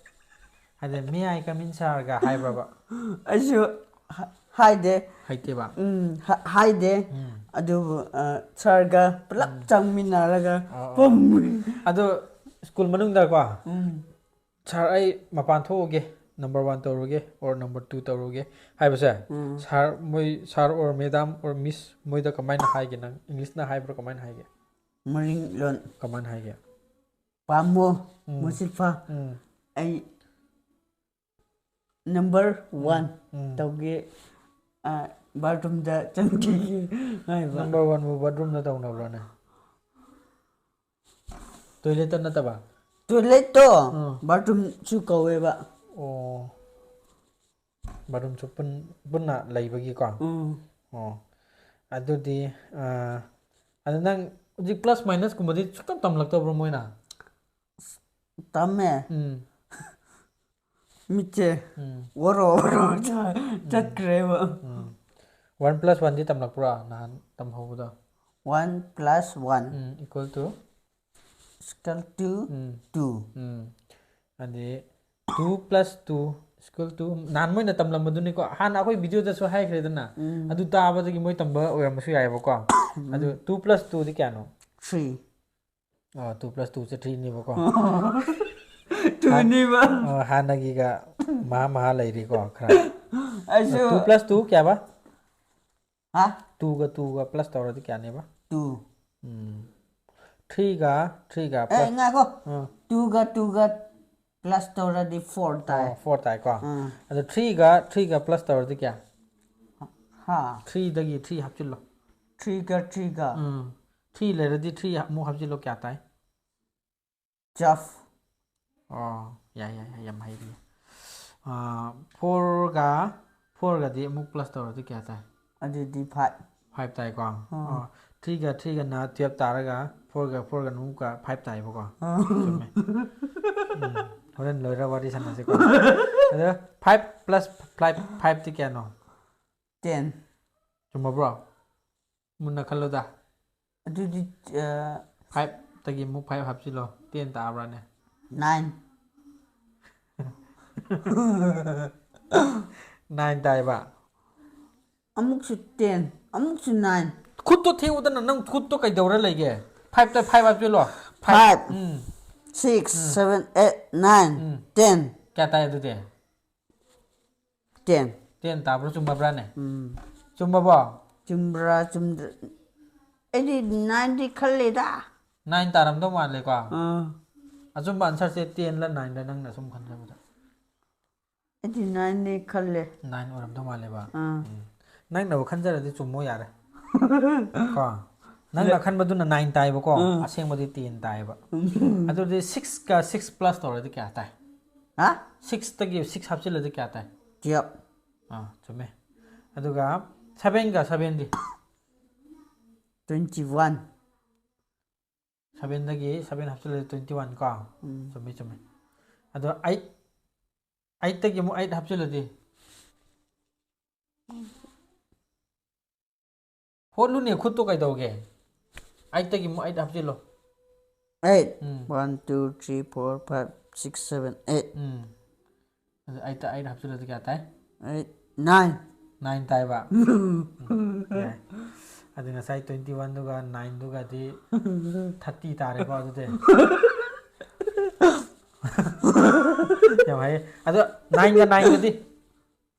ꯍꯥꯏꯗꯤ, "May I come in, sir?" ꯒ ꯍꯥꯏꯕ꯭ꯔꯕ? ꯑꯩꯁꯨ ꯍ-, ꯍꯥꯏꯗꯦ꯫ ꯍꯩꯇꯦꯕ? ꯎꯝ, ꯍ-, ꯍꯥꯏꯗꯦ꯫ ꯎꯝ. ꯑꯗꯨꯕꯨ, ꯑ, ꯁꯥꯔꯒ ꯄꯨꯂꯞ ꯎꯝ. ꯆꯪꯃꯤꯟꯅꯔꯒ ꯑꯣ, ꯑꯣ. ꯄꯨꯝ. ꯑꯗꯣ ꯁ꯭ꯀꯨꯜ ꯃꯅꯨꯡꯗꯀꯣ, ꯎꯝ. "Sir, ꯑꯩ ꯃꯄꯥꯟ ꯊꯣꯛꯎꯒꯦ, number one ꯇꯧꯔꯨꯒꯦ, or number two ꯇꯧꯔꯨꯒꯦ" ꯍꯥꯏꯕꯁꯦ, ꯎꯝ. sir ꯃꯣꯏ, sir or madam or miss ꯃꯣꯏꯗ ꯀꯃꯥꯏꯅ ꯍꯥꯏꯒꯦ ꯅꯪ? ꯏꯪꯂꯤꯁꯅ ꯍꯥꯏꯕ꯭ꯔꯣ, ꯀꯃꯥꯏꯅ ꯍꯥꯏꯒꯦ? ꯃꯔꯤꯡ ꯂꯣꯟ. ꯀꯃꯥꯏꯅ ꯍꯥꯏꯒꯦ? ꯄꯥꯝꯃꯣ, ꯎꯝ. ꯃꯨꯁꯤꯐꯥ꯫ ꯎꯝ. ꯑꯩ number one ꯎꯝ. ꯇꯧꯒꯦ, ꯑ, ꯕꯥꯠꯔꯨꯝꯗ ꯆꯪꯈꯤꯒꯦ ꯍꯥꯏꯕ꯫ Number one ꯕꯨ ꯕꯥꯠꯔꯨꯝꯗ ꯇꯧꯅꯕ꯭ꯔꯣꯅꯦ? ꯇꯣꯏꯂꯦꯠꯇ ꯅꯠꯇꯕ? ꯇꯣꯏꯂꯦꯠꯇꯣ ꯑꯥ꯫ ꯕꯥꯠꯔꯨꯝꯁꯨ ꯀꯧꯋꯦꯕ꯫ ꯑꯣ, ꯕꯥꯠꯔꯨꯝꯁꯨ ꯄꯨꯟ- ꯄꯨꯟꯅ ꯂꯩꯕꯒꯤꯀꯣ? ꯎꯝ꯫ ꯑꯣ, ꯑꯗꯨꯗꯤ ꯑꯥ, ꯑꯗ ꯅꯪ ꯍꯧꯖꯤꯛ ꯄ꯭ꯂꯁ ꯃꯥꯏꯅꯁꯀꯨꯝꯕꯗꯤ ꯁꯨꯛꯇꯝ ꯇꯝꯂꯛꯇꯕ꯭ꯔꯣ ꯃꯣꯏꯅ? ꯇꯝꯃꯦ꯫ ꯎꯝ꯫ ꯃꯤꯠꯁꯦ ꯎꯝ꯫ ꯑꯣꯔꯣ ꯑꯣꯔꯣ ꯆꯠꯈ꯭ꯔꯦꯕ꯫ ꯎꯝ꯫ ꯋꯥꯟ ꯄ꯭ꯂꯁ ꯋꯥꯟꯗꯤ ꯇꯝꯂꯛꯄ꯭ꯔꯥ ꯅꯍꯥꯟ ꯇꯝꯍꯧꯕꯗꯣ? One plus one um, equal to? Equal to um. Two꯫ ꯎꯝ꯫ ꯑꯗꯤ two plus two equal to, ꯅꯍꯥꯟ ꯃꯣꯏꯅ ꯇꯝꯂꯝꯕꯗꯨꯅꯤꯀꯣ, ꯍꯥꯟꯅ ꯑꯩꯈꯣꯏ ꯚꯤꯗꯤꯑꯣꯗꯁꯨ ꯍꯥꯏꯈ꯭ꯔꯦꯗꯅ, ꯎꯝ꯫ ꯑꯗꯨ ꯇꯥꯕꯗꯒꯤ ꯃꯣꯏ ꯇꯝꯕ ꯑꯣꯏꯔꯝꯕꯁꯨ ꯌꯥꯏꯑꯕꯀꯣ꯫ ꯑꯗꯨ two plus twoꯗꯤ ꯀꯌꯥꯅꯣ? Three꯫ ꯑꯣ, two plus twoꯁꯦ threeꯅꯦꯕꯀꯣ꯫ Twoꯅꯦꯕ꯫ ꯑꯣ, ꯍꯥꯟꯅꯒꯤꯒ ꯃꯍꯥ ꯃꯍꯥ ꯂꯩꯔꯤꯀꯣ ꯈꯔ꯫ ꯑꯩꯁꯨ Two plus two ꯀꯌꯥꯕ? ꯍꯥ? Twoꯒ twoꯒ plus ꯇꯧꯔꯗꯤ ꯀꯌꯥꯅꯦꯕ? Two꯫ ꯎꯝ꯫ Threeꯒ threeꯒ ꯑꯦ plus ꯉꯥꯏꯈꯣ꯫ ꯑꯥ꯫ Twoꯒ twoꯒ plus ꯇꯧꯔꯗꯤ four ꯇꯥꯏ꯫ ꯑꯣ, four ꯇꯥꯏꯀꯣ꯫ ꯑꯥ꯫ ꯑꯗꯣ threeꯒ threeꯒ plus ꯇꯧꯔꯗꯤ ꯀꯌꯥ? ꯍꯥ꯫ Threeꯗꯒꯤ three ꯍꯥꯞꯆꯤꯜꯂꯣ꯫ Threeꯒ threeꯒ ꯎꯝ꯫ Three ꯂꯩꯔꯗꯤ three ꯑꯃꯨꯛ ꯍꯥꯞꯆꯤꯜꯂꯣ, ꯀꯌꯥ ꯇꯥꯏ? Twelve꯫ ꯑꯣ, ꯌꯥꯏ ꯌꯥꯏ ꯌꯥꯏ, ꯌꯥꯝ ꯍꯩꯔꯤ꯫ ꯑꯥ, fourꯒ fourꯒꯗꯤ ꯑꯃꯨꯛ plus ꯇꯧꯔꯗꯤ ꯀꯌꯥ ꯇꯥꯏ? ꯑꯗꯨꯗꯤ five꯫ Five ꯇꯥꯏꯀꯣ? ꯑꯣ, threeꯒ threeꯒꯅ twelve ꯇꯥꯔꯒ, fourꯒ fourꯒꯅ ꯑꯃꯨꯛꯀ five ꯇꯥꯏꯕꯀꯣ? ꯆꯨꯝꯃꯦ꯫ ꯎꯝ, ꯍꯣꯔꯦꯟ ꯂꯣꯏꯔ ꯋꯥꯔꯤ ꯁꯥꯟꯅꯁꯤꯀꯣ꯫ ꯑꯗ five plus five, fiveꯇꯤ ꯀꯌꯥꯅꯣ? Ten꯫ ꯆꯨꯝꯃꯕ꯭ꯔꯣ? ꯃꯨꯟꯅ ꯈꯜꯂꯨꯗ꯫ ꯑꯗꯨꯗꯤ ꯑ, Fiveꯇꯒꯤ ꯑꯃꯨꯛ five ꯍꯥꯞꯆꯤꯜꯂꯣ, ten ꯇꯥꯕ꯭ꯔꯥꯅꯦ? Nine꯫ Nine ꯇꯥꯏꯕ? ꯑꯃꯨꯛꯁꯨ ten, ꯑꯃꯨꯛꯁꯨ nine꯫ ꯈꯨꯠꯇꯣ ꯊꯦꯡꯉꯨꯗꯅ, ꯅꯪ ꯈꯨꯠꯇꯣ ꯀꯩꯗꯧꯔ ꯂꯩꯒꯦ? Fiveꯇ five ꯍꯥꯞꯆꯤꯜꯂꯣ꯫ Five, ꯎꯝ꯫ six, seven, eight, nine, ꯎꯝ꯫ Ten꯫ ꯀꯌꯥ ꯇꯥꯏ ꯑꯗꯨꯗꯤ? Ten꯫ Ten ꯇꯥꯕ꯭ꯔꯣ, ꯆꯨꯝꯃꯕ꯭ꯔꯥꯅꯦ? ꯎꯝ꯫ ꯆꯨꯝꯃꯕꯣ? ꯆꯨꯝꯕ꯭ꯔꯥ ꯆꯨꯝꯗ꯭ꯔꯥ? ꯑꯩꯗꯤ nineꯗꯤ ꯈꯜꯂꯦꯗ꯫ Nine ꯇꯥꯔꯝꯗꯧ ꯃꯥꯜꯂꯦꯀꯣ? ꯑꯥ꯫ ꯑꯆꯨꯝꯕ answerꯁꯦ tenꯂ nineꯂ, ꯅꯪꯅ ꯁꯨꯝ ꯈꯟꯖꯕꯗ? ꯑꯩꯗꯤ nineꯅꯦ ꯈꯜꯂꯦ꯫ Nine ꯑꯣꯏꯔꯝꯗꯧ ꯃꯥꯜꯂꯦꯕ? ꯑꯥ꯫ ꯎꯝ꯫ ꯅꯪꯅꯕꯨ ꯈꯟꯖꯔꯗꯤ ꯆꯨꯝꯃꯣ ꯌꯥꯔꯦ꯫ ꯀꯣ? ꯅꯪꯅ ꯈꯟꯕꯗꯨꯅ ꯅꯥꯏꯟ ꯇꯥꯏꯕꯀꯣ, ꯑꯁꯦꯡꯕꯗꯤ ꯇꯦꯟ ꯇꯥꯏꯕ꯫ ꯑꯗꯨꯗꯤ ꯁꯤꯛꯁꯀ ꯁꯤꯛꯁ ꯄ꯭ꯂꯁ ꯇꯧꯔꯗꯤ ꯀꯌꯥ ꯇꯥꯏ? ꯍꯥ? ꯁꯤꯛꯁꯇꯒꯤ ꯁꯤꯛꯁ ꯍꯥꯞꯆꯤꯜꯂꯗꯤ ꯀꯌꯥ ꯇꯥꯏ? ꯇꯨꯌꯦꯜꯞ꯫ ꯑꯥ, ꯆꯨꯝꯃꯦ꯫ ꯑꯗꯨꯒ ꯁꯚꯦꯟꯒ ꯁꯚꯦꯟꯗꯤ? Twenty one. ꯁꯚꯦꯟꯗꯒꯤ ꯁꯚꯦꯟ ꯍꯥꯞꯆꯤꯜꯂꯗꯤ ꯇ꯭ꯋꯦꯟꯇꯤ ꯋꯥꯟ ꯀꯣ? ꯎꯝ꯫ ꯆꯨꯝꯃꯤ, ꯆꯨꯝꯃꯤ꯫ ꯑꯗꯣ ꯑꯩꯠ, ꯑꯩꯠꯇꯒꯤ ꯑꯃꯨꯛ ꯑꯩꯠ ꯍꯥꯞꯆꯤꯜꯂꯗꯤ? ꯍꯣꯠꯂꯨꯅꯦ, ꯈꯨꯠꯇꯣ ꯀꯩꯗꯧꯒꯦ? ꯑꯩꯠꯇꯒꯤ ꯑꯃꯨꯛ ꯑꯩꯠ ꯍꯥꯞꯆꯤꯜꯂꯣ꯫ ꯑꯩꯠ꯫ ꯎꯝ꯫ One, two, three, four, five, six, seven, eight꯫ ꯎꯝ꯫ ꯑꯗꯨ ꯑꯩꯠꯇ ꯑꯩꯠ ꯍꯥꯞꯆꯤꯜꯂꯗꯤ ꯀꯌꯥ ꯇꯥꯏ? Eight, nine. ꯅꯥꯏꯟ ꯇꯥꯏꯕ? ꯎꯝ, ꯌꯥꯏ꯫ ꯑꯗꯨ ꯉꯁꯥꯏ ꯇ꯭ꯋꯦꯟꯇꯤ ꯋꯥꯟꯗꯨꯒ ꯅꯥꯏꯟꯗꯨꯒꯗꯤ ꯊꯥꯔꯇꯤ ꯇꯥꯔꯦꯀꯣ ꯑꯗꯨꯗꯤ? ꯌꯥꯝ ꯍꯩꯌꯦ꯫ ꯑꯗꯣ ꯅꯥꯏꯟꯒ ꯅꯥꯏꯟꯒꯗꯤ?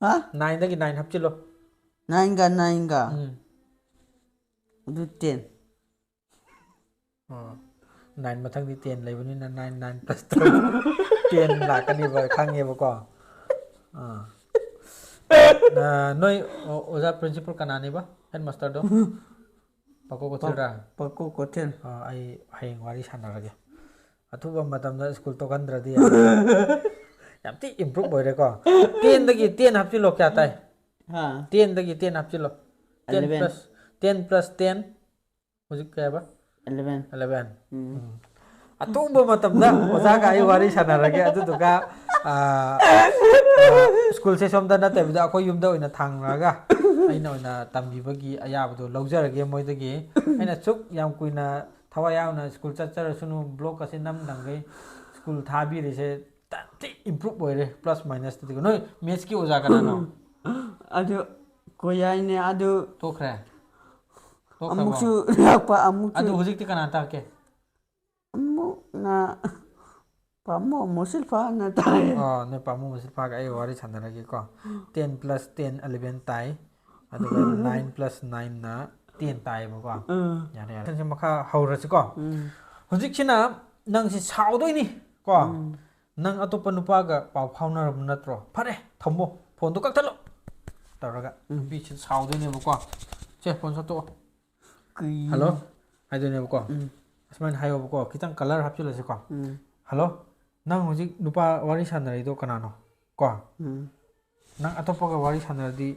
ꯍꯥ? ꯅꯥꯏꯟꯗꯒꯤ ꯅꯥꯏꯟ ꯍꯥꯞꯆꯤꯜꯂꯣ꯫ ꯅꯥꯏꯟꯒ ꯅꯥꯏꯟꯒ? ꯎꯝ꯫ ꯑꯗꯨ ꯇꯦꯟ꯫ ꯑꯣ, ꯅꯥꯏꯟ ꯃꯊꯪꯗꯤ ꯇꯦꯟ ꯂꯩꯕꯅꯤꯅ nine, nine plus ten, ten ꯂꯥꯛꯀꯅꯤꯕ ꯈꯪꯉꯦꯕꯀꯣ꯫ ꯑꯥ꯫ ꯑꯥ, ꯅꯣꯏ ꯑꯣ-, ꯑꯣꯖꯥ ꯄ꯭ꯔꯤꯟꯁꯤꯄꯜ ꯀꯅꯥꯅꯦꯕ? ꯍꯦꯗ ꯃꯥꯁꯇꯔꯗꯣ? ꯄꯥꯀꯣ ꯀꯩꯊꯦꯜꯔꯥ? ꯄꯥꯀꯣ ꯀꯩꯊꯦꯜ꯫ ꯑꯥ, ꯑꯩ ꯍꯌꯦꯡ ꯋꯥꯔꯤ ꯁꯥꯟꯅꯔꯒꯦ꯫ ꯑꯊꯨꯕ ꯃꯇꯝꯗ ꯁ꯭ꯀꯨꯜ ꯇꯣꯛꯍꯟꯗ꯭ꯔꯗꯤ ꯌꯥꯔꯣꯏ꯫ ꯌꯥꯝ ꯊꯤ ꯏꯝꯄ꯭ꯔꯨꯞ ꯑꯣꯏꯔꯦꯀꯣ꯫ ꯇꯦꯟꯗꯒꯤ ꯇꯦꯟ ꯍꯥꯞꯆꯤꯜꯂꯣ, ꯀꯌꯥ ꯇꯥꯏ? ꯍꯥ? ꯇꯦꯟꯗꯒꯤ ꯇꯦꯟ ꯍꯥꯞꯆꯤꯜꯂꯣ꯫ Ten eleven. Plus, ten plus ten. ꯍꯧꯖꯤꯛ ꯀꯩ ꯍꯥꯏꯕ? ꯑꯦꯂꯦꯚꯦꯟ꯫ ꯑꯦꯂꯦꯚꯦꯟ꯫ ꯎꯝ꯫ ꯎꯝ꯫ ꯑꯊꯨꯕ ꯃꯇꯝꯗ ꯑꯣꯖꯥꯒ ꯑꯩ ꯋꯥꯔꯤ ꯁꯥꯟꯅꯔꯒꯦ, ꯑꯗꯨꯗꯨꯒ, ꯑꯥ, ꯑꯥ, ꯁ꯭ꯀꯨꯜꯁꯦ ꯁꯣꯝꯗ ꯅꯠꯇꯕꯤꯗ ꯑꯩꯈꯣꯏ ꯌꯨꯝꯗ ꯑꯣꯏꯅ ꯊꯥꯡꯉꯒ ꯑꯩꯅ ꯑꯣꯏꯅ ꯇꯝꯕꯤꯕꯒꯤ ꯑꯌꯥꯕꯗꯣ ꯂꯧꯖꯔꯒꯦ ꯃꯣꯏꯗꯒꯤ꯫ ꯑꯩꯅ ꯁꯨꯛ ꯌꯥꯝ ꯀꯨꯏꯅ ꯊꯋꯥꯏ ꯌꯥꯎꯅ ꯁ꯭ꯀꯨꯜ ꯆꯠꯆꯔꯁꯅꯨ, ꯕ꯭ꯂꯣꯛ ꯑꯁꯤ ꯅꯝꯗꯪꯈꯩ ꯁ꯭ꯀꯨꯜ ꯊꯥꯕꯤꯔꯤꯁꯦ ꯌꯥꯝ ꯊꯤ ꯏꯝꯄ꯭ꯔꯨꯞ ꯑꯣꯏꯔꯦ, ꯄ꯭ꯂꯁ ꯃꯥꯏꯅꯁꯇꯗꯤꯀꯣ꯫ ꯅꯣꯏ ꯃꯦꯠꯁꯀꯤ ꯑꯣꯖꯥ ꯀꯅꯥꯅꯣ? ꯑꯗꯨ ꯀꯣꯌꯥꯏꯅꯦ, ꯑꯗꯨ ꯇꯣꯛꯈ꯭ꯔꯦ? ꯇꯣꯛꯈ꯭ꯔꯕꯣ? ꯑꯃꯨꯛꯁꯨ ꯂꯥꯛꯄ, ꯑꯃꯨꯛꯁꯨ ꯑꯗꯨ ꯍꯧꯖꯤꯛꯇꯤ ꯀꯅꯥ ꯇꯥꯛꯀꯦ? ꯑꯃꯨꯛꯅ ꯄꯥꯃꯣ ꯃꯣꯁꯤꯜꯐꯥꯅ ꯇꯥꯛꯑꯦ꯫ ꯑꯣ, ꯅꯣꯏ ꯄꯥꯃꯣ ꯃꯣꯁꯤꯜꯐꯥꯒ ꯑꯩ ꯋꯥꯔꯤ ꯁꯥꯟꯅꯔꯒꯦꯀꯣ꯫ ꯇꯦꯟ ꯄ꯭ꯂꯁ ꯇꯦꯟ ꯑꯦꯂꯦꯚꯦꯟ ꯇꯥꯏ, ꯑꯗꯨꯒ ꯅꯥꯏꯟ ꯄ꯭ꯂꯁ ꯅꯥꯏꯟꯅ ꯇꯦꯟ ꯇꯥꯏꯌꯦꯕꯀꯣ꯫ ꯎꯝ꯫ ꯌꯥꯔꯦ, ꯌꯥꯔꯦ꯫ ꯁꯦ ꯃꯈꯥ ꯍꯧꯔꯁꯤꯀꯣ꯫ ꯎꯝ꯫ ꯍꯧꯖꯤꯛꯁꯤꯅ ꯅꯪꯁꯤ ꯁꯥꯎꯗꯣꯏꯅꯤ ꯀꯣ꯫ ꯎꯝ꯫ ꯅꯪ ꯑꯇꯣꯞꯄ ꯅꯨꯄꯥꯒ ꯄꯥꯎ ꯐꯥꯎꯅꯔꯕ ꯅꯠꯇ꯭ꯔꯣ? ꯐꯔꯦ, ꯊꯝꯃꯣ, ꯐꯣꯟꯗꯣ ꯀꯛꯊꯠꯂꯣ ꯇꯧꯔꯒ ꯎꯝ꯫ ꯅꯨꯄꯤꯁꯤ ꯁꯥꯎꯗꯣꯏꯅꯦꯕꯀꯣ꯫ ꯁꯦ, ꯐꯣꯟ ꯁꯠꯇꯣꯛꯑꯣ꯫ ꯀꯨꯏ- ꯍꯜꯂꯣ ꯍꯥꯏꯗꯣꯏꯅꯦꯕꯀꯣ꯫ ꯎꯝ꯫ ꯑꯁꯨꯃꯥꯏꯅ ꯍꯥꯏꯌꯣꯕꯀꯣ, ꯈꯤꯇꯪ ꯀꯂꯔ ꯍꯥꯞꯆꯤꯜꯂꯁꯤꯀꯣ꯫ ꯎꯝ꯫ ꯍꯜꯂꯣ, ꯅꯪ ꯍꯧꯖꯤꯛ ꯅꯨꯄꯥ ꯋꯥꯔꯤ ꯁꯥꯟꯅꯔꯤꯗꯣ ꯀꯅꯥꯅꯣ? ꯀꯣ꯫ ꯎꯝ꯫ ꯅꯪ ꯑꯇꯣꯞꯄꯒ ꯋꯥꯔꯤ ꯁꯥꯟꯅꯔꯗꯤ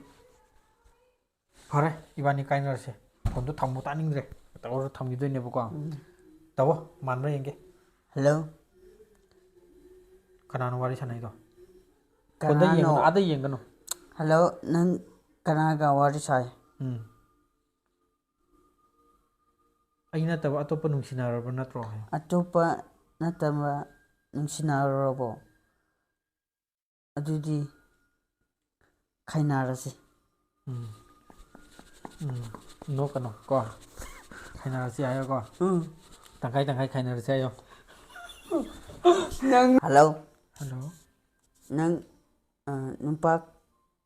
ꯐꯔꯦ, ꯏꯕꯥꯅꯤ ꯀꯥꯏꯅꯔꯁꯦ꯫ ꯐꯣꯟꯗꯣ ꯊꯝꯃꯨ, ꯇꯥꯅꯤꯡꯗ꯭ꯔꯦ꯫ ꯇꯧꯔ ꯊꯝꯈꯤꯗꯣꯏꯅꯦꯕꯀꯣ꯫ ꯎꯝ꯫ ꯇꯧꯋꯣ, ꯃꯥꯟꯕ꯭ꯔꯥ ꯌꯦꯡꯒꯦ꯫ ꯍꯜꯂꯣ꯫ ꯀꯅꯥꯅꯣ ꯋꯥꯔꯤ ꯁꯥꯟꯅꯩꯗꯣ? ꯐꯣꯟꯗ ꯀꯅꯥꯅꯣ? ꯌꯦꯡꯒꯅꯨ, ꯑꯥꯗ ꯌꯦꯡꯒꯅꯨ꯫ ꯍꯜꯂꯣ, ꯅꯪ ꯀꯅꯥꯒ ꯋꯥꯔꯤ ꯁꯥꯏ? ꯎꯝ꯫ ꯑꯩ ꯅꯠꯇꯕ ꯑꯇꯣꯞꯄ ꯅꯨꯡꯁꯤꯅꯔꯕ ꯅꯠꯇ꯭ꯔꯣ? ꯑꯇꯣꯞꯄ ꯅꯠꯇꯕ ꯅꯨꯡꯁꯤꯅꯔꯕꯣ? ꯑꯗꯨꯗꯤ ꯈꯥꯏꯅꯔꯁꯤ꯫ ꯎꯝ꯫ ꯎꯝ꯫ ꯅꯣꯛꯀꯅꯣ ꯀꯣ꯫ ꯈꯥꯏꯅꯔꯁꯤ ꯍꯥꯏꯌꯣꯀꯣ꯫ ꯎꯝ꯫ ꯇꯪꯈꯥꯏ ꯇꯪꯈꯥꯏ ꯈꯥꯏꯅꯔꯁꯤ ꯍꯥꯏꯌꯣ꯫ ꯅꯪ ꯍꯜꯂꯣ꯫ ꯍꯜꯂꯣ꯫ ꯅꯪ, ꯑ, ꯅꯨꯄꯥ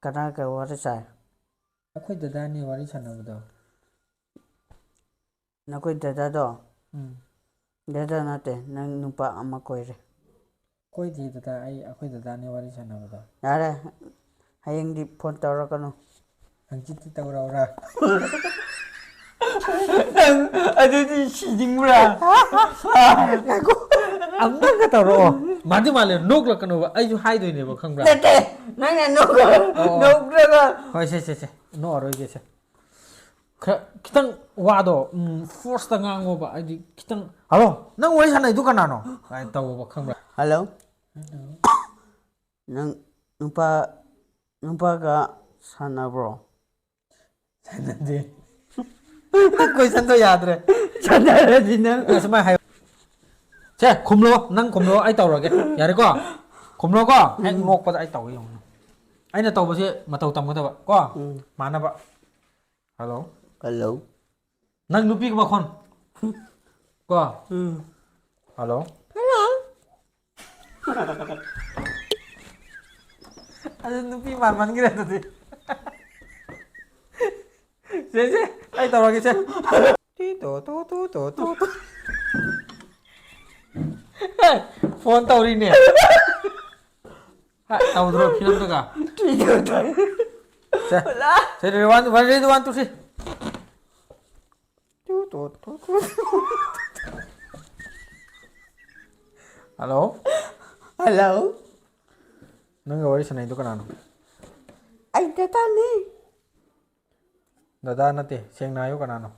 ꯀꯅꯥꯒ ꯋꯥꯔꯤ ꯁꯥꯏ? ꯑꯩꯈꯣꯏ ꯗꯗꯥꯅꯦ ꯋꯥꯔꯤ ꯁꯥꯟꯅꯕꯗꯣ꯫ ꯅꯈꯣꯏ ꯗꯗꯥꯗꯣ? ꯎꯝ꯫ ꯗꯗꯥ ꯅꯠꯇꯦ, ꯅꯪ ꯅꯨꯄꯥ ꯑꯃ ꯀꯣꯏꯔꯦ꯫ ꯀꯣꯏꯗꯦ ꯗꯗꯥ, ꯑꯩ ꯑꯩꯈꯣꯏ ꯗꯗꯥꯅꯦ ꯋꯥꯔꯤ ꯁꯥꯟꯅꯕꯗꯣ꯫ ꯌꯥꯔꯦ, ꯍꯌꯦꯡꯗꯤ ꯐꯣꯟ ꯇꯧꯔꯛꯀꯅꯨ꯫ ꯍꯪꯆꯤꯠꯇꯤ ꯇꯧꯔꯛꯎꯔꯥ? ꯅꯪ ꯑꯗꯨꯗꯤ ꯁꯤꯖꯤꯟꯕ꯭ꯔꯥ? ꯉꯥꯏꯈꯣ, ꯑꯝꯇꯪꯒ ꯇꯧꯔꯛꯑꯣ꯫ ꯃꯥꯗꯤ ꯃꯥꯜꯂꯦ, ꯅꯣꯛꯂꯛꯀꯅꯣꯕ, ꯑꯩꯁꯨ ꯍꯥꯏꯗꯣꯏꯅꯦꯕ, ꯈꯪꯕ꯭ꯔꯥ? ꯅꯠꯇꯦ, ꯅꯪꯅ ꯅꯣꯛ-, ꯑꯣ, ꯑꯣ꯫ ꯅꯣꯛꯇ꯭ꯔꯒ꯫ ꯍꯣꯏ, ꯁꯦ, ꯁꯦ, ꯁꯦ, ꯅꯣꯛꯑꯔꯣꯏꯒꯦꯁꯦ꯫ ꯈꯔ ꯈꯤꯇꯪ ꯋꯥꯗꯣ, ꯎꯝ, ꯐꯣꯔꯁꯇ ꯉꯥꯡꯉꯣꯕ, ꯍꯥꯏꯗꯤ ꯈꯤꯇꯪ, "ꯍꯜꯂꯣ, ꯅꯪ ꯋꯥꯔꯤ ꯁꯥꯟꯅꯩꯗꯣ ꯀꯅꯥꯅꯣ?" ꯀꯥꯏꯅ ꯇꯧꯑꯣꯕ, ꯈꯪꯕ꯭ꯔꯥ? ꯍꯜꯂꯣ꯫ ꯍꯜꯂꯣ꯫ ꯅꯪ ꯅꯨꯄꯥ, ꯅꯨꯄꯥꯒ ꯁꯥꯟꯅꯕ꯭ꯔꯣ? ꯁꯥꯟꯅꯗꯦ꯫ ꯅꯪ ꯀꯣꯏꯁꯟꯗꯣ ꯌꯥꯗ꯭ꯔꯦ꯫ ꯁꯥꯟꯅꯔꯗꯤ ꯅꯪ꯫ ꯑꯁꯨꯃꯥꯏ ꯍꯥꯏꯌꯣ꯫ ꯁꯦ, ꯈꯨꯝꯂꯣ, ꯅꯪ ꯈꯨꯝꯂꯣ, ꯑꯩ ꯇꯧꯔꯒꯦ꯫ ꯌꯥꯔꯦꯀꯣ? ꯈꯨꯝꯂꯣꯀꯣ? ꯍꯦꯛ ꯎꯝ꯫ ꯅꯣꯛꯄꯗ ꯑꯩ ꯇꯧꯒꯦ ꯌꯦꯡꯉꯨ꯫ ꯑꯩꯅ ꯇꯧꯕꯁꯦ ꯃꯇꯧ ꯇꯝꯒꯗꯕ ꯀꯣ? ꯎꯝ꯫ ꯃꯥꯟꯅꯕ꯫ ꯍꯜꯂꯣ꯫ ꯍꯜꯂꯣ꯫ ꯅꯪ ꯅꯨꯄꯤꯒꯤ ꯃꯈꯣꯟ꯫ ꯀꯣ? ꯎꯝ꯫ ꯍꯜꯂꯣ꯫ ꯍꯜꯂꯣ꯫ ꯑꯗꯨ ꯅꯨꯄꯤ ꯃꯥꯟꯃꯟꯈ꯭ꯔꯦ ꯑꯗꯨꯗꯤ꯫ ꯁꯦ, ꯁꯦ, ꯑꯩ ꯇꯧꯔꯒꯦ, ꯁꯦ꯫ ꯇꯤ ꯇꯣ ꯇꯣ ꯇꯣ ꯇꯣ ꯇꯣ ꯇꯣ꯫ ꯑꯦ, ꯐꯣꯟ ꯇꯧꯔꯤꯅꯦ꯫ ꯍꯥ, ꯇꯧꯗ꯭ꯔꯣ ꯐꯤꯂꯝꯗꯒ? ꯇꯤ ꯇꯣ ꯇꯣ꯫ ꯁꯦ꯫ ꯍꯜꯂꯣ꯫ ꯁꯦ, ready, one, one, ready, one, two, three꯫ Hello. Hello. ꯅꯪꯒ ꯋꯥꯔꯤ ꯁꯥꯟꯅꯩꯗꯣ ꯀꯅꯥꯅꯣ? ꯑꯩ ꯗꯗꯥꯅꯦ꯫ ꯗꯗꯥ ꯅꯠꯇꯦ, ꯁꯦꯡꯅ ꯍꯥꯏꯌꯨ, ꯀꯅꯥꯅꯣ?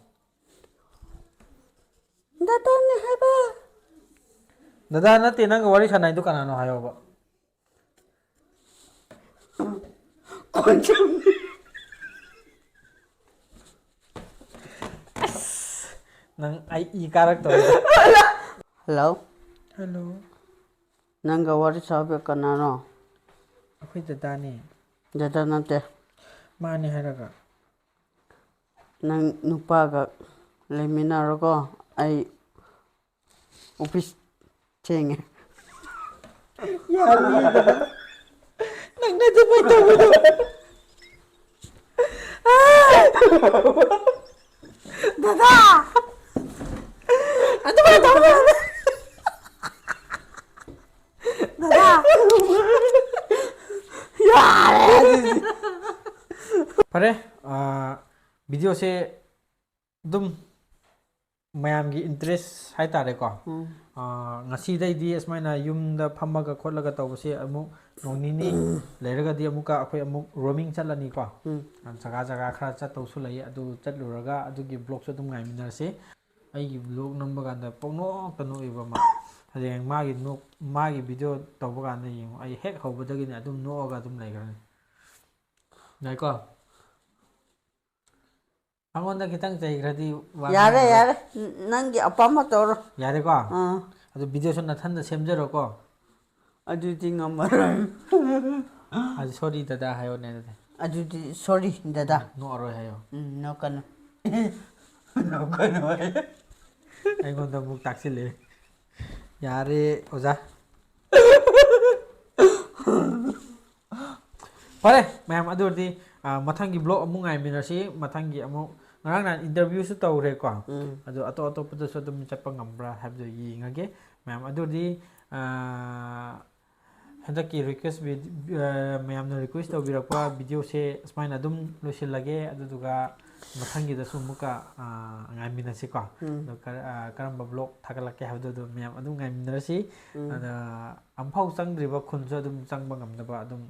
ꯗꯗꯥꯅꯦ ꯍꯥꯏꯕ꯫ ꯗꯗꯥ ꯅꯠꯇꯦ, ꯅꯪꯒ ꯋꯥꯔꯤ ꯁꯥꯟꯅꯩꯗꯣ ꯀꯅꯥꯅꯣ ꯍꯥꯏꯌꯣꯕ꯫ ꯀꯣꯟꯆꯝ꯫ ꯅꯪ ꯑꯩ ꯏ ꯀꯥꯔꯛꯇꯧꯔꯦ꯫ ꯍꯜꯂꯣ꯫ ꯍꯜꯂꯣ꯫ ꯅꯪꯒ ꯋꯥꯔꯤ ꯁꯥꯕ ꯀꯅꯥꯅꯣ? ꯑꯩꯈꯣꯏ ꯗꯗꯥꯅꯦ꯫ ꯗꯗꯥ ꯅꯠꯇꯦ꯫ ꯃꯥꯅꯦ ꯍꯥꯏꯔꯒ꯫ ꯅꯪ ꯅꯨꯄꯥꯒ ꯂꯩꯃꯤꯟꯅꯔꯣꯀꯣ꯫ ꯑꯩ ꯑꯣꯐꯤꯁ ꯊꯦꯡꯉꯦ꯫ ꯌꯥꯔꯤꯗ꯫ ꯅꯪꯅ ꯑꯗꯨꯃꯥꯏꯅ ꯇꯧꯕꯗꯣ꯫ ꯗꯗꯥ! ꯑꯗꯨꯃꯥꯏꯅ ꯇꯧꯕꯗꯣ꯫ ꯗꯗꯥ! ꯌꯥꯔꯦ! ꯐꯔꯦ, ꯚꯤꯗꯤꯑꯣꯁꯦ ꯑꯗꯨꯝ ꯃꯌꯥꯝꯒꯤ ꯏꯟꯇꯔꯦꯁ ꯍꯥꯏꯇꯥꯔꯦꯀꯣ꯫ ꯎꯝ꯫ ꯑꯥ, ꯉꯁꯤꯗꯩꯗꯤ ꯑꯁꯨꯃꯥꯏꯅ ꯌꯨꯝꯗ ꯐꯝꯃꯒ ꯈꯣꯠꯂꯒ ꯇꯧꯕꯁꯦ ꯑꯃꯨꯛ ꯅꯣꯡ ꯅꯤꯅꯤ ꯂꯩꯔꯒꯗꯤ ꯑꯃꯨꯛꯀ ꯑꯩꯈꯣꯏ ꯑꯃꯨꯛ ꯔꯣꯃꯤꯡ ꯆꯠꯂꯅꯤꯀꯣ꯫ ꯎꯝ꯫ ꯖꯒꯥ ꯖꯒꯥ ꯈꯔ ꯆꯠꯇꯧꯁꯨ ꯂꯩ, ꯑꯗꯨ ꯆꯠꯂꯨꯔꯒ ꯑꯗꯨꯒꯤ ꯕ꯭ꯂꯣꯛꯁꯨ ꯑꯗꯨꯝ ꯉꯥꯏꯃꯤꯟꯅꯔꯁꯤ꯫ ꯑꯩꯒꯤ ꯕ꯭ꯂꯣꯛ ꯅꯝꯕ ꯀꯥꯟꯗ ꯄꯪꯅꯣꯛꯇ ꯅꯣꯛꯏꯕ ꯃꯥ꯫ ꯍꯌꯦꯡ ꯃꯥꯒꯤ ꯅꯣꯛ-, ꯃꯥꯒꯤ ꯚꯤꯗꯤꯑꯣ ꯇꯧꯕ ꯀꯥꯟꯗ ꯌꯦꯡꯉꯨ, ꯑꯩ ꯍꯦꯛ ꯍꯧꯕꯗꯒꯤꯅꯦ ꯑꯗꯨꯝ ꯅꯣꯛꯑꯒ ꯑꯗꯨꯝ ꯂꯩꯈ꯭ꯔꯅꯤ꯫ ꯌꯥꯏꯀꯣ? ꯑꯩꯉꯣꯟꯗ ꯈꯤꯇꯪ ꯆꯩꯈ꯭ꯔꯗꯤ ꯋꯥ ꯌꯥꯔꯦ, ꯉꯥꯡꯉꯔꯣꯏ꯫ ꯌꯥꯔꯦ꯫ ꯅ-, ꯅꯪꯒꯤ ꯑꯄꯥꯝꯕ ꯇꯧꯔꯣ꯫ ꯌꯥꯔꯦꯀꯣ? ꯑꯥ꯫ ꯑꯗꯨ ꯚꯤꯗꯤꯑꯣꯁꯨ ꯅꯊꯟꯗ ꯁꯦꯝꯖꯔꯣꯀꯣ꯫ ꯑꯗꯨꯗꯤ ꯉꯝꯃꯔꯣꯏ꯫ ꯑꯗꯨ ꯁꯣꯔꯤ ꯗꯗꯥ ꯍꯥꯏꯌꯣꯅꯦ ꯑꯗꯨꯗꯤ꯫ ꯑꯗꯨꯗꯤ ꯁꯣꯔꯤ ꯗꯗꯥ꯫ ꯅꯣꯛꯑꯔꯣꯏ ꯍꯥꯏꯌꯣ꯫ ꯎꯝ, ꯅꯣꯛꯀꯅꯨ꯫ ꯅꯣꯛꯀꯅꯨ ꯍꯥꯏꯌꯣ꯫ ꯑꯩꯉꯣꯟꯗ ꯑꯃꯨꯛ ꯇꯥꯛꯁꯤꯜꯂꯦ꯫ ꯌꯥꯔꯦ ꯑꯣꯖꯥ꯫ ꯐꯔꯦ ꯃꯌꯥꯝ, ꯑꯗꯨ ꯑꯣꯏꯔꯗꯤ, ꯑ, ꯃꯊꯪꯒꯤ ꯕ꯭ꯂꯣꯛ ꯑꯃꯨꯛ ꯉꯥꯏꯃꯤꯟꯅꯁꯤ꯫ ꯃꯊꯪꯒꯤ ꯑꯃꯨꯛ, ꯉꯔꯥꯡ ꯅꯍꯥꯟ ꯏꯟꯇꯔꯚ꯭ꯌꯨꯁꯨ ꯇꯧꯔꯦꯀꯣ꯫ ꯎꯝ꯫ ꯑꯗꯣ ꯑꯇꯣꯞ ꯑꯇꯣꯞꯄꯗꯁꯨ ꯑꯗꯨꯝ ꯆꯠꯄ ꯉꯝꯕ꯭ꯔꯥ ꯍꯥꯏꯕꯗꯣ ꯌꯦꯡꯉꯒꯦ ꯃꯌꯥꯝ꯫ ꯑꯗꯨ ꯑꯣꯏꯔꯗꯤ, ꯑ, ꯍꯟꯗꯛꯀꯤ ꯔꯤꯀ꯭ꯋꯦꯁ ꯚꯤ-, ꯑ, ꯃꯌꯥꯝꯅ ꯔꯤꯀ꯭ꯋꯦꯁ ꯇꯧꯕꯤꯔꯛꯄ ꯚꯤꯗꯤꯑꯣꯁꯦ ꯑꯁꯨꯃꯥꯏꯅ ꯑꯗꯨꯝ ꯂꯣꯏꯁꯤꯜꯂꯒꯦ꯫ ꯑꯗꯨꯗꯨꯒ ꯃꯊꯪꯒꯤꯗꯁꯨ ꯑꯃꯨꯛꯀ ꯑ, ꯉꯥꯏꯃꯤꯟꯅꯁꯤꯀꯣ꯫ ꯎꯝ꯫ ꯑꯗꯣ ꯀꯔ- ꯑ, ꯀꯔꯝꯕ ꯕ꯭ꯂꯣꯛ ꯊꯥꯒꯠꯂꯛꯀꯦ ꯍꯥꯏꯕꯗꯣ ꯑꯗꯨꯝ ꯃꯌꯥꯝ ꯑꯗꯨꯝ ꯉꯥꯏꯃꯤꯟꯅꯔꯁꯤ꯫ ꯎꯝ꯫ ꯑꯗ ꯑꯝꯐꯥꯎ ꯆꯪꯗ꯭ꯔꯤꯕ ꯈꯨꯟꯁꯨ ꯑꯗꯨꯝ ꯆꯪꯕ ꯉꯝꯅꯕ ꯑꯗꯨꯝ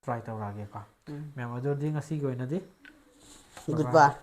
ꯇ꯭ꯔꯥꯏ ꯇꯧꯔꯛꯑꯒꯦꯀꯣ꯫ ꯎꯝ꯫ ꯃꯌꯥꯝ ꯑꯗꯨꯗꯤ ꯉꯁꯤꯒꯤ ꯑꯣꯏꯅꯗꯤ Goodbye.